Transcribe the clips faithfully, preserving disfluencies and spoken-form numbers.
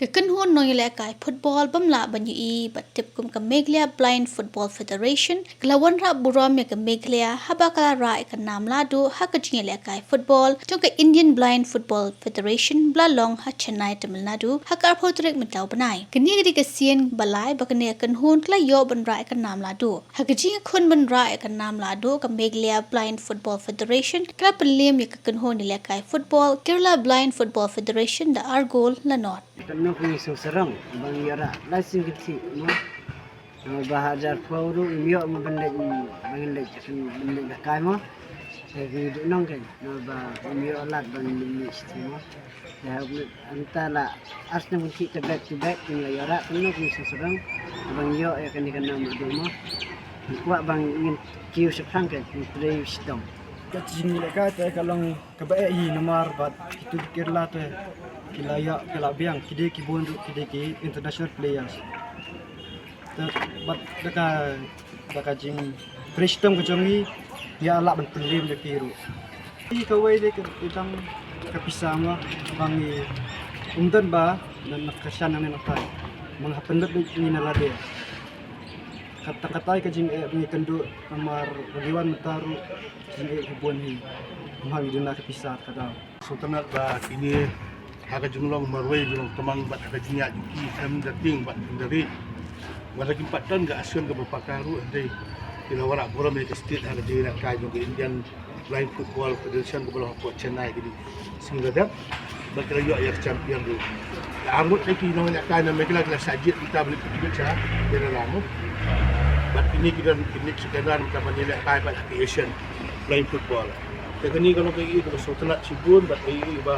Ka kynhun nongïalehkai football bym lah ban ïohi bad tip kum ka Meghalaya Blind Football Federation ka la wanrah burom ïa ka Meghalaya haba ka la rah ïa ka nam lahduh ha ka jingïalehkai football jong ka Indian Blind Football Federation ba la long ha Chennai, Tamil Nadu ha ka arphew tarik mynta u bnai. Kane ka dei ka sien ba lai ba kane ka kynhun ka la ïoh ban rah ïa ka nam lahduh. Ha ka jingïakhun ban rah ïa ka nam lahduh, ka Meghalaya Blind Football Federation ka la pynliem ïa ka kynhun ïalehkai football Kerala Blind Football Federation da ar gol la nod. Kan nok ni sung sarong bang ïa ra lai sing kiti mo. Ba hajar pau ru ym ïoh mo ban leit ban leit ban leit da kai mo. Te ki du nong kan ba ym ïoh lad ban leit ni mo. Te anta la ar snem ki te back to back, kin la ïoh ra kan nok ni sung sarong bang ïoh ïa kani kan nam du mo. Kwah bang ngin kiew shaphrang kan, ngin trei shitom. Ka jingïalehkai te ka long kaba eh hi namar bad kitu ki Kerala te ki la ïa, ki la biang, ki dei ki bun ruh, ki dei ki international players. Te bad da ka, da ka jingtrei shitom ka jong ngi, ïa lah ban pynliem ïa ki ruh. Kawei de ka dang ka pisa mo, bang ngi ym don ba na ka shan nangne na tai. Bang ha pynlut de ngi na lade. Kata katai ka jingeh ba ngi kynduh namar ba ngi wan mynta ruh jingeh ka bun hi. Ym hap ngi duna ka pisa ka daw. Sngewtynnat ba kine ha ka jinglong marwei, jinglong tmang bad ha ka jingïaid jong ki, khlem da tieng bad khlem da rieh. Wat la kim pat don ka ASEAN kaba paka ruh, hynrei ki la wanrah burom ïa ka state ha ka jingïalehkai jong ka Indian Blind Football Federation kaba long hapoh Chennai, ki dei sngi ba dep. Bad ki la ïoh ïa ka champion ruh. Ka arngut ne ki nongïalehkai na Meghalaya ki la shah jied kita ba leit compete sha Kerala mo. Bad kine ki don ki leit sha Kerala namar ban ïalehkai bad ha ka Asian Blind Football. Te kane ka long kaei kaba sngewtynnat shibun bad kaei kaba,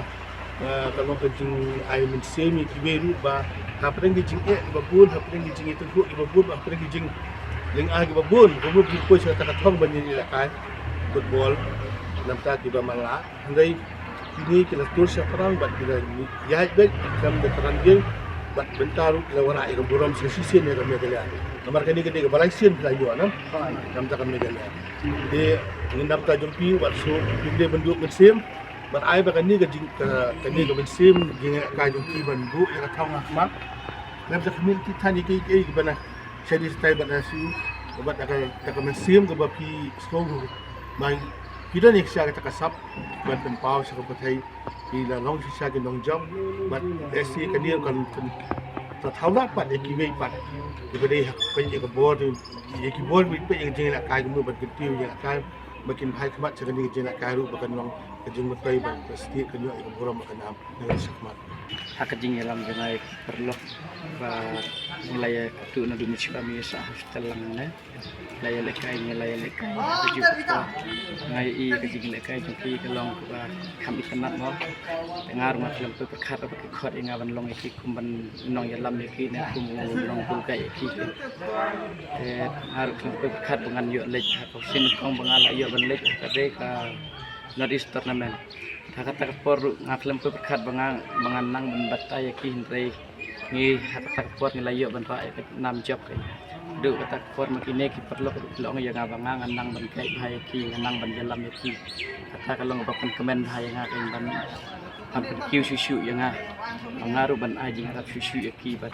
eh, ka long ka jingai mynsiem ïa kiwei ruh ba hapdeng ki jingeh kiba bun, hapdeng ki jingïathuh kiba bun, hapdeng ki jinglyngngoh kiba bun, ka mut ki poi sha kata ka thong ban ïalehkai football. Namar kiba man la, hynrei kine ki la tur shaphrang bad ki la ïaid beit, khlem da thrang ïing, bad mynta ruh ki la wanrah ïa ka burom sa shisien ïa ka Meghalaya. Namar kane ka dei kaba lai sien ki la ïoh na, namar ka Meghalaya. Te ngin nang ta jong phi wat shu pynlong bynduh mynsiem, bad ai ba kane ka jing, ka, kane ka mynsiem jingïalehkai jong phi ban buh ïa ka thong ha khmat. Khlem da khmih ki than ïa kiei kiei kiba na shane shatai bad na shu, bad da ka, da ka mynsiem kaba phi sngew ba phi don ïa ka sha kata ka sap ban pynpaw sha ka pyrthei. Ki la long shisha ki nongjop bad lehse kane kan, kan, kan thaw lad pat ïa kiwei pat kiba dei ha peit ïa ka bor, ïa ki bor kiba peit ïa ka jingïalehkai, kumno ban kyntiew ïa ka jingïalehkai ba kin phai khmat sha kane ka jingïalehkai ruh ba kan long ka jingmyntoi ban ka state kan ïoh ïa ka burom ba kan ap na ka shakhmat. Ha ka jingïalam jong nga ïa ki paralok ba ngi la ïa kynduh naduh mynshwa mynshwa ha hostel lang ne. La ïalehkai, ngi la ïalehkai ha kajuh ka por. Nga ïohi ka jingïalehkai jong ki ka long kaba kham itynnad mo. Te nga ruh nga khlem poi pyrkhat ba ki khot ïa nga ban long ïa ki kum ban nongïalam ïa ki ne kum u nongbulgaid ïa ki. Te nga ruh khlem poi pyrkhat ba ngan ïoh leit ha ka sien nyngkong ba nga la ïoh ban leit ha ka dei ka North East Tournament. Ha kata ka por ruh nga khlem poi pyrkhat ba nga, ba ngan nang ban batai ïa ki, hynrei ngi ha kata ka por ngi la ïoh ban rah ïa ka nam jop ka. Haduh kata ka por ma kine ki paralok ruh ki la ong ïa nga ba nga ngan nang ban guide bha ïa ki, ngan nang ban ïalam ïa ki. Kata ka long ba pynkmen bha ïa nga, ka ban, ban pynkiew shuh shuh ïa nga. Ba nga ruh ban ai jingïarap shuh shuh ïa ki bad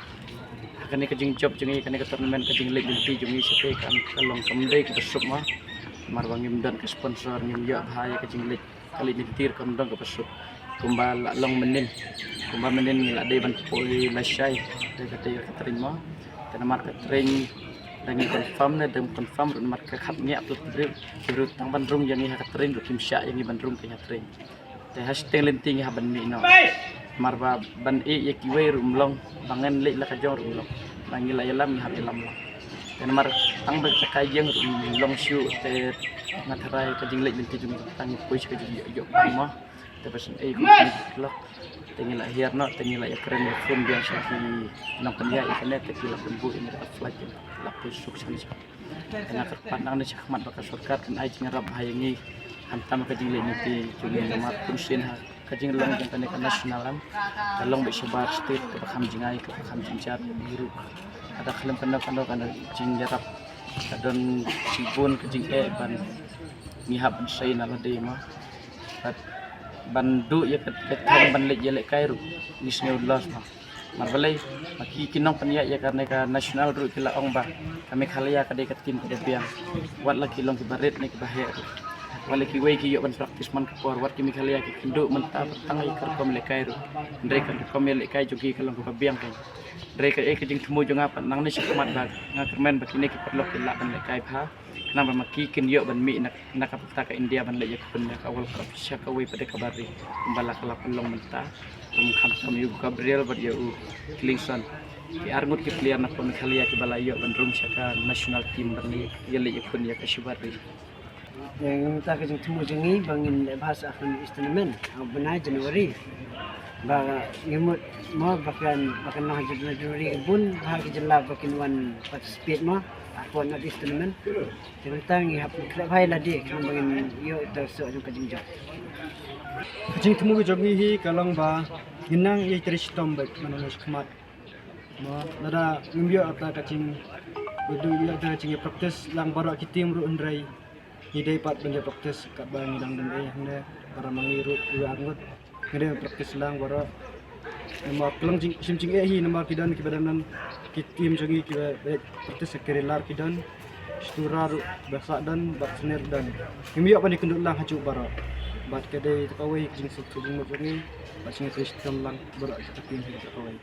ha kane ka jingjop jong ngi, kane ka tournament, ka jingleit lynti jong ngi shatei ka, ka long kam dei kaba suk mo. Namar ba ngim don ka sponsor, ngim ïoh bha ïa ka jingleit, ka leit lynti ruh kam don kaba suk. Kumba la long mynnin, kumba mynnin ngi la dei ban poi lashai da kata ka train mo. Te namar ka train da ngi confirm ne da ngim confirm ruh, namar ka khapngiah pyrthei briew, ki briew tang ban rung ïa ngi ha ka train ruh kim shah ïa ngi ban rung ka ha train. Te ha shiteng lynti ngi hap ban mih noh. Namar ba ban ïeh ïa kiwei ruh ym long, ba ngan leit la ka jong ruh ym long. Ba ngi la ïalam ngi hap ïalam lang. Te namar tang ba ka ïeng ruh ym long shuh te nga tharai ka jingleit lynti jong ngi tang ngi poi sha ka jingïoh ïoh bang mo. Te ba shen ei kum kine ki paralok te ngi la hiar noh, te ngi la ïakren ïaphone biang sha ki nongpynïaid ïa kane, te ki la pynbuh ïa ngi da ka flight, ki la poi suk sha ngi sha. Te nga kyrpad nangne shakhmat ba ka sorkar kan ai jingïarap bha ïa ngi, khamtam ka jingleit lynti jong ngi, namar bunsien ha ka jinglong jong kane ka national am ka long beit shabar state kaba kham jingai, kaba kham jynjar, ïa ngi ruh ka da khlem kano kano ka jingïarap ka don shibun ka jingeh ban ngi hap ban sei na lade mo. Bad ban duh ïa ka, ka thong ban leit ïalehkai ruh ngi sngew loss mo. Namar balei, ba ki ki nongpynïaid ïa kane ka national ruh ki la ong ba ka Meghalaya ka dei ka team kaba biang. Wat la ki long kiba rit ne kiba heh ruh, wat la kiwei ki ïoh ban practice man ka por, wat ki Meghalaya ki kynduh mynta ba tang ïa ka rukom lehkai ruh. Hynrei ka rukom ïalehkai jong ki ka long kaba biang kein. Hynrei kaei ka jingthmu jong nga pat nangne shakhmat ba nga kyrmen ba kine ki paralok ki lah ban lehkai bha. Khnang ba ma ki kin ïoh ban mih na, na ka bynta ka India ban leit ïakhun ïa ka World Cup sha kawei pat de kaba ri, kumba la ka la pynlong mynta, kum khamtam ïa u Gabriel bad ïa u Klingson. Ki arngut ki player na ka Meghalaya kiba la ïoh ban rung sha ka national team ban leit ïa, leit ïakhun ïa ka shuwa ri. Ïa, mynta ka jingthmu jong ngi ba ngin leh bha sa ha ka East Tournament ha u bnai January. Ba ngi mut mo ba kan, ba kan long ha January ka bun ha ki jylla ba kin wan participate mo hapoh North East Tournament. Te mynta ngi hap khleh bha ïa lade khnang ba ngin ïoh ïa ka soh jong ka jingjop. Ka jingthmu ka jong ngi hi ka long ba ngin nang ïa trei shitom bad man nang shakhmat. Mo, lada ngim ïoh ata ka jing, ïa du ïa ata ka jing ïa practice lang baroh ki team ruh, hynrei ngi dei pat ban ïa practice katba ngi dang don ei hangne, para ma ngi ruh ïa arngut. Ngi dei practice lang baroh. Namar ka long jing, shim jingeh hi namar ki don kiba dang don ki team jong ngi kiba dei practice ha ki regular ki don. Stura ruh ba sah don bad snier don. Ngim ïoh ban ïakynduh lang ha juh baroh. Bad ka dei ta kawei ka jingsuk ka jingmut jong ngi. Bad shu ngi trei shitom lang baroh ka team hi ta kawei.